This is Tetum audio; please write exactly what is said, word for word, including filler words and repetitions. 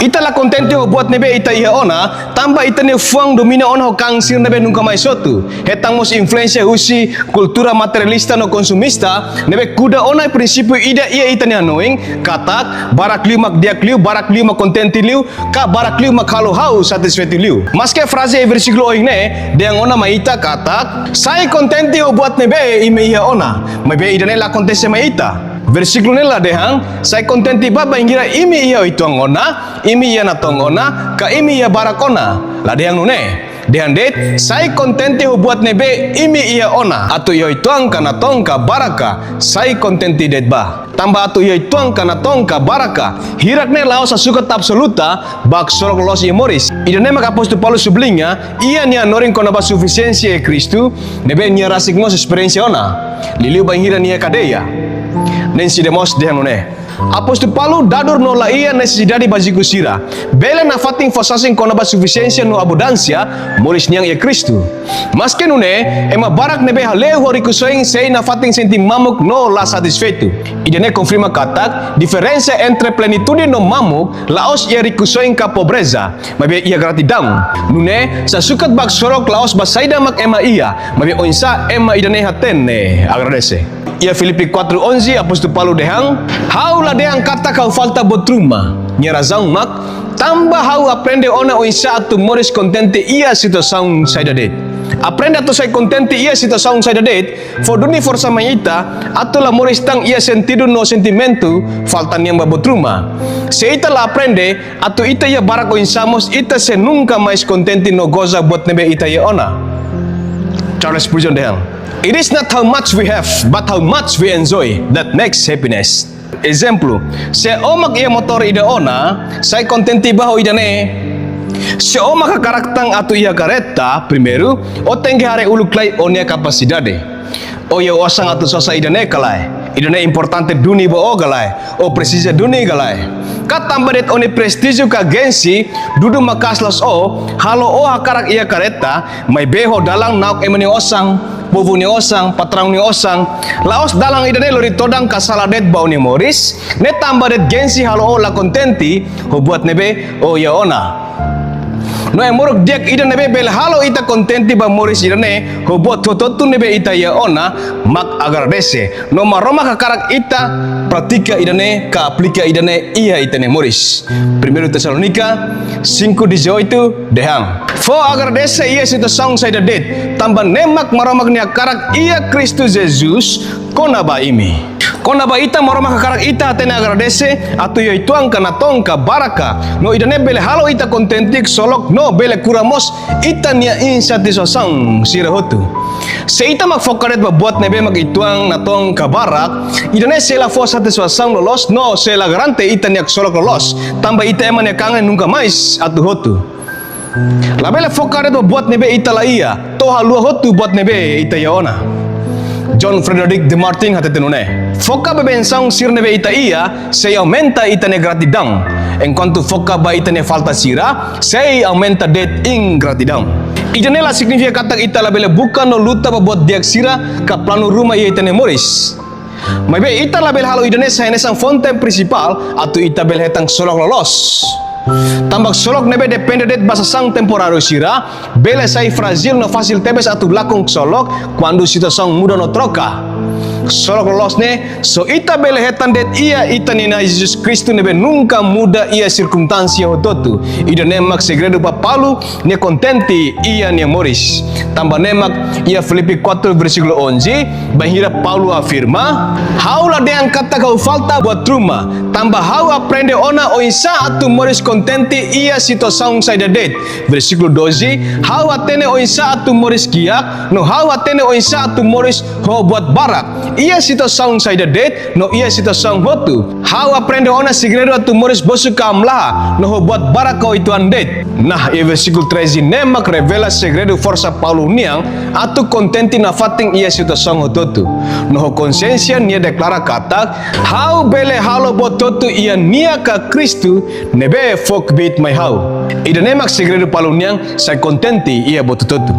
Ita la kontente ho buat ne'ebé ita iha ona, tanba ita-nia fuan domina ona ho kaan sira ne'ebé nunka mais hotu. Hetan mós influénsia husi kultura materialista no konsumista, ne'ebé kuda ona prinsípiu ida iha ita-nia hanoin, katak, barak liu mak di'ak liu, barak liu mak kontente liu, ka barak liu mak halo ha'u satisfeitu liu. Maske fraze iha versíkulu ohin ne'e dehan ona mai ita katak, sai kontente ho buat ne'ebé imi iha ona. Maibé ida-ne'e la akontese mai ita. Versíkulu ne'e la dehan, sai kontente ba bainhira imi iha uitoan ona, imi iha natoon ona, ka imi iha barak ona. La dehan nune'e. Dehan de'it, sai kontente ho buat ne'ebé imi iha ona. Atu iha uitoan ka natoon ka barak ka, sai kontente de'it ba. Tanba atu iha uitoan ka natoon ka barak ka, hirak ne'e la'ós sasukat absoluta ba haksolok loloos iha moris. Ida-ne'e mak apóstolu Paulo subliña iha nia hanorin kona-ba sufisiénsia iha Kristu, ne'ebé nia rasik mós esperiénsia ona. Liuliu bainhira nia iha kadeia. Ne'e ida mós dehan nune'e. Apóstolu Paulo dadur no la iha nesesidade báziku sira. Bele nafatin fó sasin kona-ba sufisiénsia no abundánsia moris nian iha Kristu. Maske nune'e, ema barak ne'ebé hale'u ho rikusoin sei nafatin sente mamuk no la satisfeitu. Ida-ne'e konfirma katak, diferensa entre plenitude no mamuk la'ós iha rikusoin ka pobreza, maibé iha gratidaun. Nune'e, sasukat ba haksolok la'ós ba saida mak ema iha, maibé oinsá ema ida-ne'e hatene agradese. Iha Filipi quatro onze, apóstolu Paulo dehan, ha'u la dehan katak ha'u falta buat ruma. Nia razaun mak, tanba ha'u aprende ona oinsá atu moris kontente iha situasaun saida de'it. Aprende atu sai kontente iha situasaun saida de'it, fó duni forsa mai ita, atu la moris tan iha sentidu no sentimentu falta nian ba buat ruma. Se ita la aprende, atu ita iha barak oinsá mós ita sei nunka mais kontente no goza buat ne'ebé ita iha ona. Charles Spurgeon dehan, it is not how much we have, but how much we enjoy that makes happiness. Ezemplu, se ó mak iha motór ida ona, sai kontente ba ho ida-ne'e. Se ó mak hakarak tan atu iha karreta, primeiru, ó tenke haree uluk lai ó-nia kapasidade. Ó iha osan atu sosa ida-ne'e ka lae? Ida-ne'e importante duni ba ó ka lae? Ó presiza duni ka lae? Ka tanba de'it ó-nia prestíjiu ka gensi dudu maka'as loos ó, halo ó hakarak iha karreta, maibé ho dalan na'ok ema nia osan, povu nia osan, patraun nia osan. La'ós dalan ida-ne'e lori todan ka sala de'it ba ó-nia moris, ne'e tanba de'it gensi halo ó la kontente ho buat ne'ebé ó iha ona. No ema moruk di'ak ida ne'ebé bele halo ita kontente ba moris ida-ne'e ho buat hotu-hotu ne'ebé ita iha ona mak agradese. No Maromak hakarak ita pratika ida-ne'e ka aplika ida-ne'e iha ita-nia moris. Primeiru Tesalonika cinco dezoito dehan, fó agradese iha situasaun saida de'it, tanba ne'e mak Maromak nia hakarak iha Kristu Jesus kona-ba imi. Kona-ba ita, Maromak hakarak ita hatene agradese, atu iha uitoan ka natoon ka barak ka. No ida-ne'e bele halo ita kontente haksolok no bele kura mós ita-nia insatisfasaun sira hotu. Se ita mak foka de'it ba buat ne'ebé mak uitoan, natoon ka barak, ida-ne'e sei la fó satisfasaun loloos no sei la garante ita-nia haksolok loloos. Tanba ita ema nia kaan nunka mais atu hotu. Labele foka de'it ba buat ne'ebé ita la iha, to'o haluha hotu buat ne'ebé ita iha ona. John Frederick Demartini hatete nune'e, foka ba bensaun sira ne'ebé ita iha, sei aumenta ita-nia gratidaun. Enkuantu foka ba ita-nia falta sira, sei aumenta de'it ingratidaun. Ida-ne'e la signifika katak ita labele buka no luta ba buat di'ak sira ka planu ruma iha ita-nia moris. Maibé ita labele halo ida-ne'e sai hanesan fonte prinsipál atu ita bele hetan haksolok loloos. Tanba haksolok ne'ebé depende de'it ba sasán temporáriu sira, bele sai frájil no fasil tebes atu lakon haksolok kuandu situasaun muda no troka. Haksolok loloos ne'e só ita bele hetan de'it iha ita-nia Na'i Jesus Kristu ne'ebé nunka muda iha sirkunstánsia hotu-hotu. Ida-ne'e mak segredu ba Paulo nia kontente iha nia moris. Tanba ne'e mak iha Filipi quatro versíkulu onze, bainhira Paulo afirma, ha'u la dehan katak ha'u falta buat ruma, tanba ha'u aprende ona oinsá atu moris kontente iha situasaun saida de'it. Versíkulu doze, ha'u hatene oinsá atu moris kiak, no ha'u hatene oinsá atu moris ho buat barak iha situasaun saida de'it, no iha situasaun hotu. Ha'u aprende ona segredu atu moris bosok ka hamlaha, no ho buat barak ka uitoan de'it. Nah, iha versíkulu treze ne'e mak revela segredu forsa Paulo nian atu kontente nafatin iha situasaun hotu-hotu. No ho konsiénsia nia deklara katak, ha'u bele halo buat hotu iha nia ka Kristu ne'ebé fó kbiit mai ha'u. Ida-ne'e mak segredu Paulo nian sai kontente iha buat hotu-hotu.